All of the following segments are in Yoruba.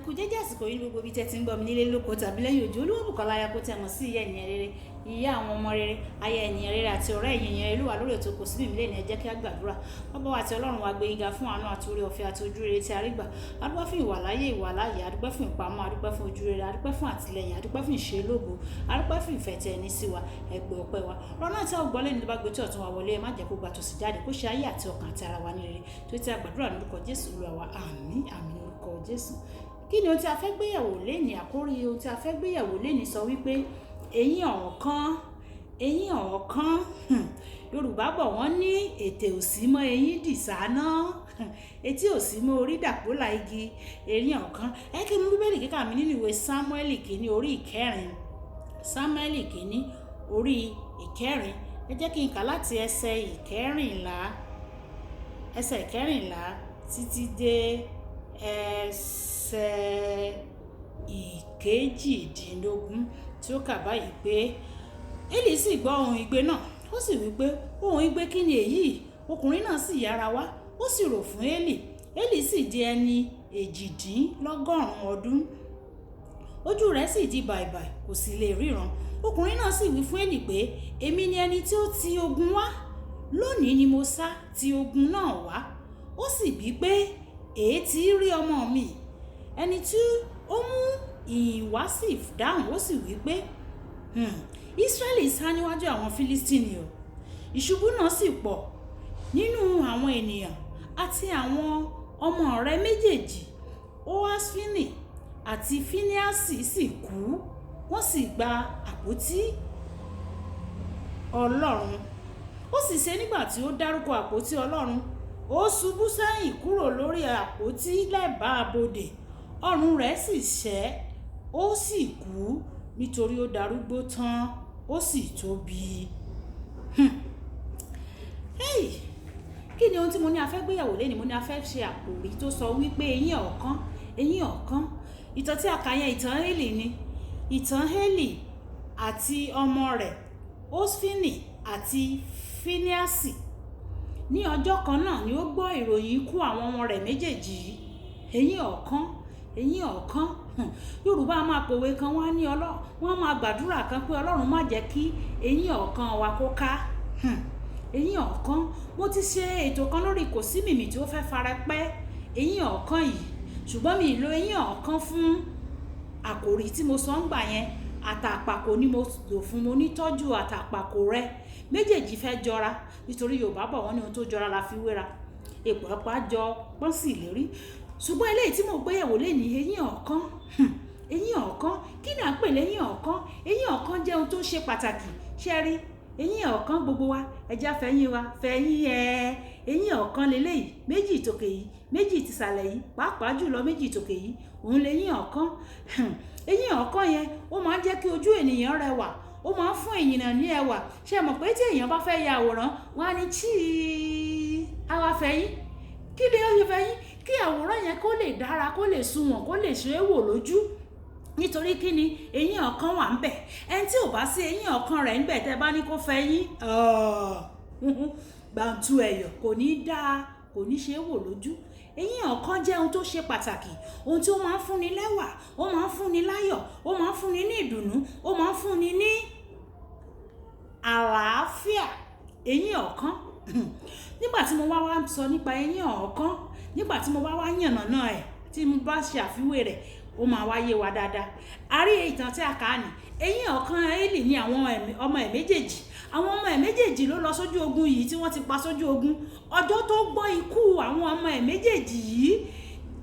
Kú dédé àsìkò yìí ní gbogbo ibi tẹ́ ti ń gbọ́ mi nílé lóko tàbí lẹ́yìn òjò. Olúwabùkọ́lá aya kó tẹ́ mọ̀ sí ìyá ènìyàn rere, ìyá àwọn ọmọ rere, aya ènìyàn rere àti ọ̀rẹ́ ènìyàn rere ló wà lórí ètò Kò Sí Mímí lẹ́nu. Ẹ jẹ́ kí a gbàdúrà. Bàbá wa àti Ọlọ́run wa, gbé yín ga fún àánú àti oore ọ̀fẹ́ àti ojú rere tí a rí gbà. A dúpẹ́ fún ìwàláyé, ìwàláyé, a dúpẹ́ fún ìpamọ́, a dúpẹ́ fún ojú rere, a dúpẹ́ fún àtìlẹ́yìn, a dúpẹ́ fún ìṣelógo, a dúpẹ́ fún ìfẹ́ tẹ́ ẹ ní sí wa. Ẹ gbọ́ ọpẹ́ wa. Ọ̀rọ̀ náà tí a ó gbọ́ lẹ́nu tó bá gbé tí ọ̀tún wa wọlé, ẹ má jẹ́ kó gba tòsí jáde, kó ṣe ayé àti ọkàn àti ara wa ní rere. Tó tí a gbàdúrà lórúkọ Jésù Olúwa wa. Àmín, àmín lórúkọ Jésù. Kí ni ohun tí a fẹ́ gbéyẹ̀wò lénìí? Àkórí ohun tí a fẹ́ gbéyẹ̀wò lénìí sọ wípé eyín ọ̀kan, eyín ọ̀kan. Yorùbá bọ̀ wọ́n ní ètè ò sí mọ́ eyín dìsáná, etí ò sí mọ́ orí dàpólà igi, eyín ọ̀kan. Ẹ kí n mú Bíbélì kíkà mi nínú ìwé Sámúẹ́lì kìíní orí ìkẹrin. Sámúẹ́lì kìíní orí ìkẹrin. Ẹ jẹ́ kí n kà láti ẹsẹ̀ ìkẹrìnlá, ẹsẹ̀ ìkẹrìnlá títí dé ẹsẹ̀ ìkejìdínlógún tí ó kà báyìí pé Élì sì gbọ́ ohùn igbe náà, ó sì wí pé, ohùn igbe kí ni èyí? Ọkùnrin náà sì yára wá, ó sì rò fún Élì. Élì sì di ẹni 98 ọdún. Ojú rẹ̀ sì di bàìbàì, kò sì lè ríran. Ọkùnrin náà sì wí fún Élì pé, èmi ni ẹni tí ó ti ogun wá. Lónìí ni mo sá ti ogun náà wá. Ó sì bí pé, èé tí rí ọmọ mi. Ẹni tí ó mú ìyìn wá sì dáhùn, ó sì wí pé, Ísírẹ́lì sá níwájú àwọn Fílístínì o. Ìṣubú náà sì pọ̀ nínú àwọn ènìyàn àti àwọn ọmọ rẹ̀ méjèèjì, Hófínì àti Fíníásì sì kú. Wọ́n sì gba àpótí Ọlọ́run. Ó sì ṣe nígbà tí ó dárúkọ àpótí Ọlọ́run, ó ṣubú sẹ́yìn kúrò lórí àpótí lẹ́bàá bodè. Ọrùn rẹ̀ sì ṣẹ́, ó sì kú nítorí ó darúgbó tán, ó sì tóbi. Hey! Kí ni ohun tí mo ní a fẹ́ gbéyẹ̀wò lénìí? Mo ní a fẹ́ ṣe àkòrí tó sọ wípé eyín ọ̀kan, eyín ọ̀kan. Ìtàn tí a kà yẹn, ìtàn Élì ni. Ìtàn Élì àti ọmọ rẹ̀ Hófínì àti Fíníásì. Ní ọjọ́ kan náà ni ó gbọ́ ìròyìn ikú àwọn ọmọ rẹ̀ méjèèjì yìí. Eyín ọ̀kan, eyín ọ̀kan. Yorùbá máa pòwe kan, wọ́n á ní wọ́n máa gbàdúrà kan pé Ọlọ́run má jẹ́ kí eyín ọ̀kan wa kó ká. Eyín ọ̀kan. Mo ti ṣe ètò kan lórí Kò Sí Mímì tí ó fẹ́ farapẹ́ eyín ọ̀kan yìí. Ṣùgbọ́n mi ò lo eyín ọ̀kan fún àkòrí tí mo sọ ń gbà yẹn. Àtàpàkò ni mo lò fún. Mo ní tọ́jú àtàpàkò rẹ. Méjèèjì fẹ́ jọra nítorí Yorùbá bọ̀ wọ́n ní ohun tó jọra la fi wéra. Èpò ọ̀pá jọ pọ́n sì lérí. Ṣùgbọ́n eléyìí tí mo gbéyẹ̀wò lénìí, eyín ọ̀kan. Eyín ọ̀kan. Kí ni à ń pè léyín ọ̀kan? Eyín ọ̀kan jẹ́ ohun tó ṣe pàtàkì. Ṣé ẹ rí? Eyín ọ̀kan gbogbo wa, ẹja fẹ̀yìn wa, fẹ̀yìn ẹ. Eyín ọ̀kan leléyìí, méjì tòkè yìí, méjì tìsàlẹ̀ yìí, pàápàá jùlọ méjì tòkè yìí, òun leyín ọ̀kan. Eyín ọ̀kan yẹn, ó máa ń jẹ́ kí ojú ènìyàn rẹwà, ó máa ń fún ènìyàn ní ẹwà. Ṣé ẹ mọ̀ pé tí èèyàn bá fẹ́ ya àwòrán, wọ́n á ní chíí, á wá fẹ̀yìn. Kí ni ó ṣe fẹ̀yìn? Kí àwòrán yẹn kó lè dára, kó lè sunwọ̀n, kó lè ṣe é wò lójú. Nítorí kí ni eyín ọ̀kan wà ń bẹ̀. Ẹni tí ò bá sí eyín ọ̀kan rẹ̀ ń bẹ̀, tẹ́ bá ní kó fẹ̀yìn, gbàǹtu ẹ̀yọ̀ kò ní dáa, kò ní ṣe é wò lójú. Eyín ọ̀kan jẹ́ ohun tó ṣe pàtàkì, ohun tí ó máa ń fúnni lẹ́wà, ó máa ń fúnni láyọ̀, ó máa ń fúnni ní ìdùnnú, ó máa ń fúnni ní àlàáfíà. Eyín ọ̀kan. Nígbà tí mo wá wá sọ nípa eyín ọ̀kan, nígbà tí mo bá wá yànnàná ẹ̀, tí mo bá ṣe àfiwé rẹ̀, ó máa wá yé wa dáadáa. A rí ìtàn tí a kà ní. Eyín ọ̀kan Élì ní àwọn ọmọ ẹ̀ méjèèjì. Àwọn ọmọ ẹ̀ méjèèjì ló lọ sójú ogun yìí tí wọ́n ti pa sójú ogun. Ọjọ́ tó gbọ́ ikú àwọn ọmọ ẹ̀ méjèèjì yìí,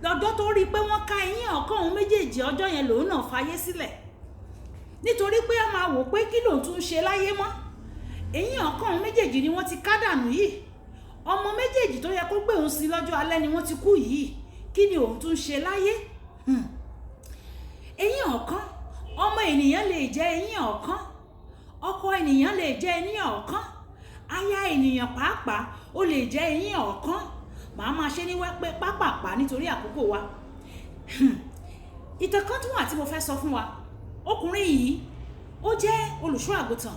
lọ́jọ́ tó rí pé wọ́n ká eyín ọ̀kan òun méjèèjì, ọjọ́ yẹn lòun náà fayé sílẹ̀. Nítorí pé a máa wò pé kí lòun tún ṣe láyé mọ́. Eyín ọ̀kan òun méjèèjì ni wọ́n ti ká dànù yìí. Ọmọ méjèèjì tó yẹ kó gbé òun sí lọ́jọ́ alẹ́ ni wọ́n ti kú yìí. Kí ni òun tún ṣe láyé? Eyín ọ̀kan. Ọmọ ènìyàn lè jẹ́ eyín ọ̀kan. Ọkọ ènìyàn lè jẹ́ eyín ọ̀kan. Aya ènìyàn pàápàá ó lè jẹ́ eyín ọ̀kan. Màá máa ṣe ní wẹ́pẹ́ pápàpá nítorí àkókò wa. Ìtàn kan tún wà tí mo fẹ́ sọ fún wa. Ọkùnrin yìí, ó jẹ́ olùṣọ́ àgùntàn,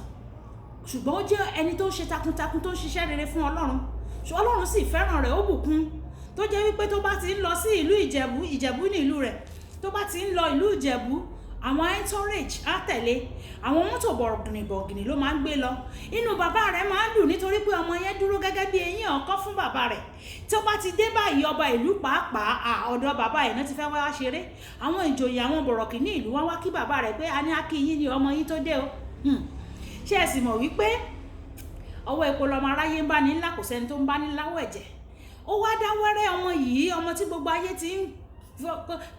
ṣùgbọ́n ó jẹ́ ẹni tó ń ṣe takuntakun, tó ń ṣiṣẹ́ rere fún Ọlọ́run. Ọlọ́run sì fẹ́ràn rẹ̀, ó bùkún. Tó jẹ́ wípé tó bá ti ń lọ sí ìlú Ìjẹ̀bú, Ìjẹ̀bú ní ìlú rẹ̀, Tó bá ti ń lọ ìlú Ìjẹ̀bú, àwọn entourage á tẹ̀lé. Àwọn mọ́tò bọ̀gìnìbọ̀gìnì ló máa ń gbé lọ. Inú bàbá rẹ̀ máa ń dùn nítorí pé ọmọ yẹn dúró gẹ́gẹ́ bí eyín ọ̀kan fún bàbá rẹ̀. Tí ó bá ti dé báyìí, ọba ìlú pàápàá, ọ̀dọ̀ bàbá ẹ̀ náà ti fẹ́ wá ṣeré. Àwọn ìjòyè, àwọn bọ̀rọ̀kìnní ìlú wá wá kí bàbá rẹ̀ pé a ní á kí yín ní ọmọ yín tó dé o. Ṣé ẹ sì mọ̀ wípé ọwọ́ epo lọmọ aráyé ń bá ní ńlá, kò sẹ́ni tó ń bá ní láwọ̀ ẹ̀jẹ̀. Ó wá dá wẹ́rẹ́ ọmọ yìí, ọmọ tí gbogbo ayé ti ń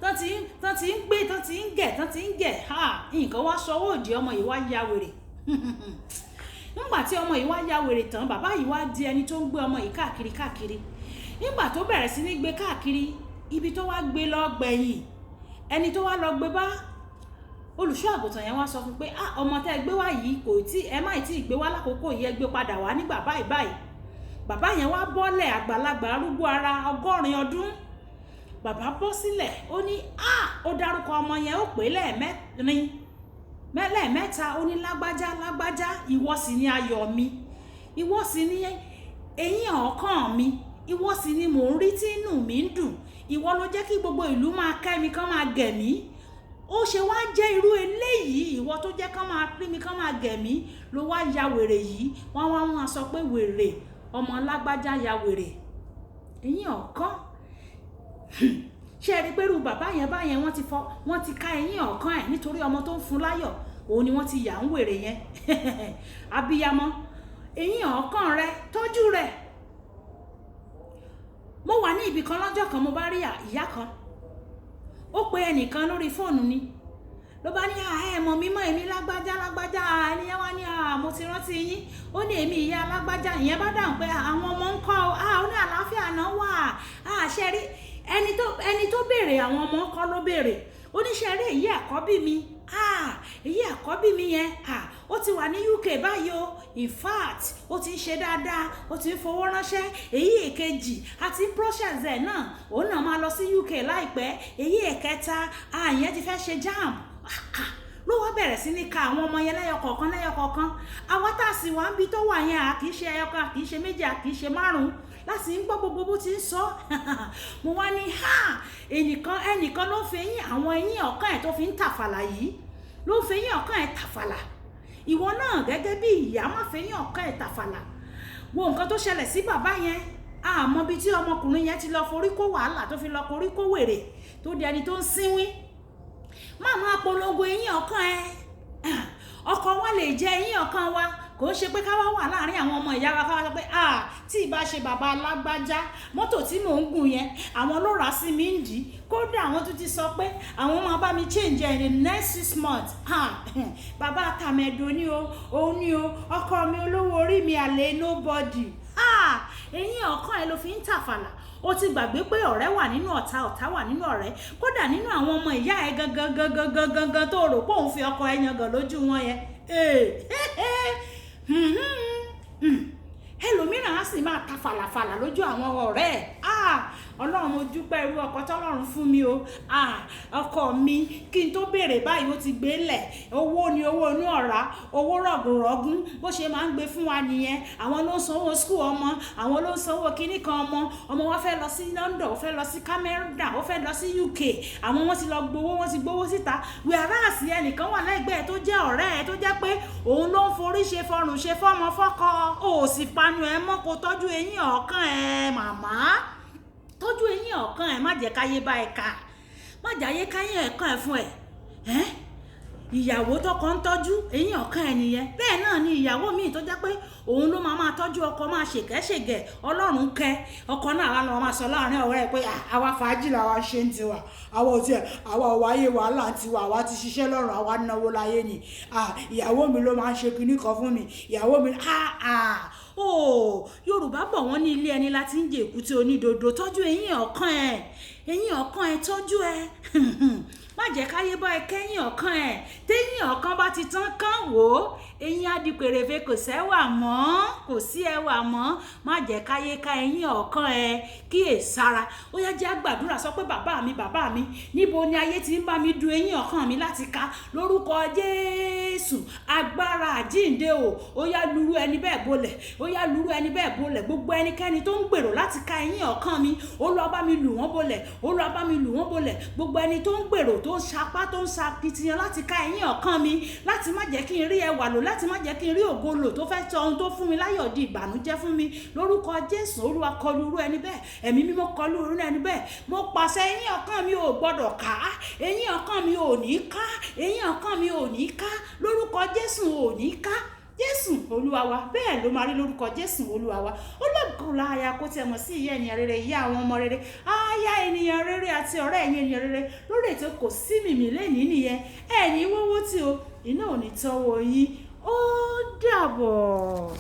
tán ti ń tán ti ń gbé, tán ti ń gẹ̀, tán ti ń gẹ̀. Ha, nǹkan wá sọwọ́ òdì, ọmọ yìí wá ya wèrè. Nígbà tí ọmọ yìí wá ya wèrè tán, bàbá yìí wá di ẹni tó ń gbé ọmọ yìí káàkiri káàkiri. Nígbà tó bẹ̀rẹ̀ sí ní gbé káàkiri, ibi tó wá gbé lọ gbẹ̀yìn, ẹni tó wá lọ gbé bá, olùṣọ́ àgùntàn yẹn wá sọ fún pé, "Ah, ọmọ tẹ́ ẹ gbé wá yìí, kò tí ẹ má tí ì gbé wá lákòókò yìí, ẹ gbé padà wá nígbà báyìí báyìí." Bàbá yẹn wá bọ́lẹ̀, àgbàlagbà arúgbó ara 80 ọdún. Bàbá bọ́ sílẹ̀, ó ní, "Ah!" Ó dárúkọ ọmọ yẹn, ó pè é lẹ́ẹ̀mẹ́rin, lẹ́ẹ̀mẹ́ta. Ó ní, "Lágbájá, lágbájá, ìwọ sì ni ayọ̀ mi, ìwọ sì ni eyín ọ̀ọ́kàn mi, ìwọ sì ni mò ń rí tí inú mi ń dùn, ìwọ ló jẹ́ kí gbogbo ìlú máa kẹ́ mi, kán máa gẹ̀ mí. Ó ṣe wá jẹ́ irú eléyìí, ìwọ tó jẹ́ kán máa rí mi, kán máa gẹ̀ mí, ló wá ya wèrè yìí?" Wọ́n wá wọn sọ pé wèrè ọmọ lágbájá ya wèrè. Eyín ọ̀ọ́kán. Ṣé ẹ rí pé irú bàbá yẹn báyẹn, wọ́n ti fọ́, wọ́n ti ká eyín ọ̀ọ́kán ẹ̀ nítorí ọmọ tó ń fún láyọ̀, òun ni wọ́n ti yà ń wèrè yẹn. Abiyamọ, eyín ọ̀ọ́kán rẹ, tọ́jú rẹ̀. Mo wà ní ibì kan lọ́jọ́ kan, mo bá rí ìyá kan, ó pe ẹnìkan lórí fóònù ni, ló bá ní, "Ẹ mọ̀ mímọ́, èmi lágbájá lágbájá." Ẹni yẹn wá ní, "Mo ti rántí yín." Ó ní, "Èmi ìyá lágbájá." Ìyẹn bá dáhùn pé, "Àwọn ọmọ ń kọ́?" Ó ní, "Àlàáfíà náà wà." Ṣe rí ẹni tó béèrè àwọn ọmọ kọ́ ló béèrè. Ó ní, "Ṣe rí èyí àkọ́bí mi? Èyí àkọ́bí mi yẹn, ó ti wà ní UK báyìí o. In fact, ó ti ń ṣe dáadáa, ó ti ń fowó ránṣẹ́. Èyí èkejì, àti process ẹ̀ náà, òun náà máa lọ sí UK láìpẹ́. Èyí èkẹta, ìyẹn ti fẹ́ ṣe JAMB." Ló wá bẹ̀rẹ̀ sí ní ka àwọn ọmọ yẹn lẹ́yọ kọ̀ọ̀kan lẹ́yọ kọ̀ọ̀kan. Àwa tá a sì wá ń bi tó wà yẹn, a kì í ṣe ẹyọ kan, a kì í ṣe méjì, a kì í ṣe márùn-ún láti ń gbọ́ gbogbo bó ti ń sọ. Mo wá ní, ha, ẹnìkan ẹnìkan ló fi eyín, àwọn eyín ọ̀kan ẹ̀ tó fi ń tàfàlà yìí, ló fi eyín ọ̀kan ẹ̀ tàfàlà. Ìwọ náà gẹ́gẹ́ bí ìyá, má fi eyín ọ̀kan ẹ̀ tàfàlà. Wo nǹkan tó ṣẹlẹ̀ sí bàbá yẹn. Àmọ́ bí tí ọmọkùnrin yẹn ti lọ forí kó wàhálà, tó fi lọ forí kó wèrè, tó di ẹni tó ń sínwín. Má máa polongo eyín ọ̀kan ẹ. Ọkọ wa lè jẹ eyín ọ̀kan wa. Kò ń ṣe pé ká wá wà láàrin àwọn ọmọ ìyá wa, ká wá sọ pé, "Ah, tí ì bá ṣe bàbá alágbájá, mọ́tò tí mò ń gùn yẹn, àwọn ló rà á sí mi ń dì í. Kódà àwọn tún ti sọ pé àwọn máa bá mi change in the next 6 months. Ah, bàbá tàmẹ̀dò ni o, òun ni o, ọkọ mi, olówó orí mi, àlè nobody." Ah, eyín ọ̀kan ẹ ló fi ń tàfàlà. Ó ti gbàgbé pé ọ̀rẹ́ wà nínú ọ̀tá, ọ̀tá wà nínú ọ̀rẹ́. Kódà nínú àwọn ọmọ ìyá ẹ gangan gangan gangan gangan tó rò pé òun fi ọkọ ẹ yangàn lójú wọn yẹn, ẹlòmíràn á sì máa ta fàlàfàlà lójú àwọn ọ̀rẹ́ ẹ̀. "Ah, Ọlọ́run, mo dúpẹ́ irú ọkọ tọ́lọ́run fún mi o. Ah, ọkọ mi, kí n tó béèrè báyìí, ó ti gbé lẹ̀. Owó ni, owó inú ọ̀rá, owó rọ̀gùnrọ̀gùn, bó ṣe máa ń gbé fún wa nìyẹn. Àwọn ló ń sanwó school ọmọ, àwọn ló ń sanwó kinní kan ọmọ. Ọmọ wa fẹ́ lọ sí London, ó fẹ́ lọ sí Canada, ó fẹ́ lọ sí UK, àwọn wọn ti lọ gbowó, wọn ti gbowó síta." Whereas ẹnìkan wà lẹ́gbẹ̀ẹ́ tó jẹ́ ọ̀rẹ́ ẹ̀, tó jẹ́ pé òun ló ń forí ṣe fọrùn ṣe fọ́mọ fọ́kọ. Ó sì panu ẹ mọ́, kó tọ́jú eyín ọ̀kan ẹ. Màmá, tọ́jú eyín ọ̀kan ẹ, má jẹ́ káyé bá ẹ ká, má jẹ́ ayé káyé ẹ̀kan ẹ fún ẹ. Ẹ́ ìyàwó tọkọ ń tọ́jú eyín ọ̀kan ẹ nìyẹn. Bẹ́ẹ̀ náà ni ìyàwó míì tó jẹ́ pé òun ló máa máa tọ́jú ọkọ, máa ṣèkẹ́ṣègẹ̀, Ọlọ́run kẹ́ ọkọ náà, wà lọ́wọ́ máa sọ láàrin ọ̀rẹ́ ẹ̀ pé, "Àwa fàájì làwa ṣe ń tiwa, àwa ò tiẹ̀, àwa ò wáyé wàhálà tiwa, àwa ti ṣiṣẹ́ lọ́rùn, àwa náwó láyé ni. Ìyàwó mi ló máa ń ṣe kinní kan fún mi, ìyàwó mi." Ó Yorùbá bọ̀, wọ́n ní ilé ẹni láti ń jẹ èkúté onídodo. Tọ́jú eyín ọ̀kan ẹ̀, eyín ọ̀kan ẹ̀, tọ́jú ẹ̀. Má jẹ́ káyé bá ẹ kẹ́yìn ọ̀kan ẹ̀. Téyín ọ̀kan bá ti tán kán, wò ó, eyín á di pèrèfé, kò sẹ́wà mọ́, kò sí ẹwà mọ́. Má jẹ́ káyé ká eyín ọ̀kan ẹ. Kíyè sára. Ó yá, jẹ́ àgbàdúrà. Sọ pé, "Bàbá mi, bàbá mi, níbo ni ayé ti ń bá mi du eyín ọ̀kan mi láti ká? Lórúkọ Jésù, agbára àjíǹde o, ó yá, lurú ẹni bẹ́ẹ̀ bolẹ̀. Ó yá, lurú ẹni bẹ́ẹ̀ bolẹ̀. Gbogbo ẹnikẹ́ni tó ń gbèrò láti ká eyín ọ̀kan mi, Olúwa, bá mi lù wọ́n bolẹ̀." Olúwa bá mi lù wọ́n bolẹ̀. Gbogbo ẹni tó ń gbèrò, tó ń sapá, tó ń sakitiyan láti ká eyín ọ̀kan mi, láti má jẹ́ kí n rí ẹwà lò, láti má jẹ́ kí n rí ògo lò, tó fẹ́ sọ ohun tó fún mi láyọ̀ di ìbànújẹ́ fún mi, lórúkọ Jésù, Olúwa kọlu irú ẹni bẹ́ẹ̀. Ẹ̀mí Mímọ́, kọlu irú ẹni bẹ́ẹ̀. Mo pàṣẹ, eyín ọ̀kan mi ò gbọ́dọ̀ ká. Eyín ọ̀kan mi ò ní ká. Eyín ọ̀kan mi ò ní ká. Lórúkọ Jésù, ò ní ká. Jésù Olúwa wa, bẹ́ẹ̀ ló máa rí lórúkọ Jésù Olúwa wa. Olóògùn aya kó tiẹ̀ mọ̀ sí ìyá ènìyàn rere, ìyá àwọn ọmọ rere, aya ènìyàn rere àti ọ̀rẹ́ ẹ̀yin ènìyàn rere lórí ètò Kò Sí Mìmì lẹ́nìí nìyẹn. Ẹ̀yin wọ́wọ́ tí o iná ò ní tọ́wọ́ yín. Ó dàbọ̀.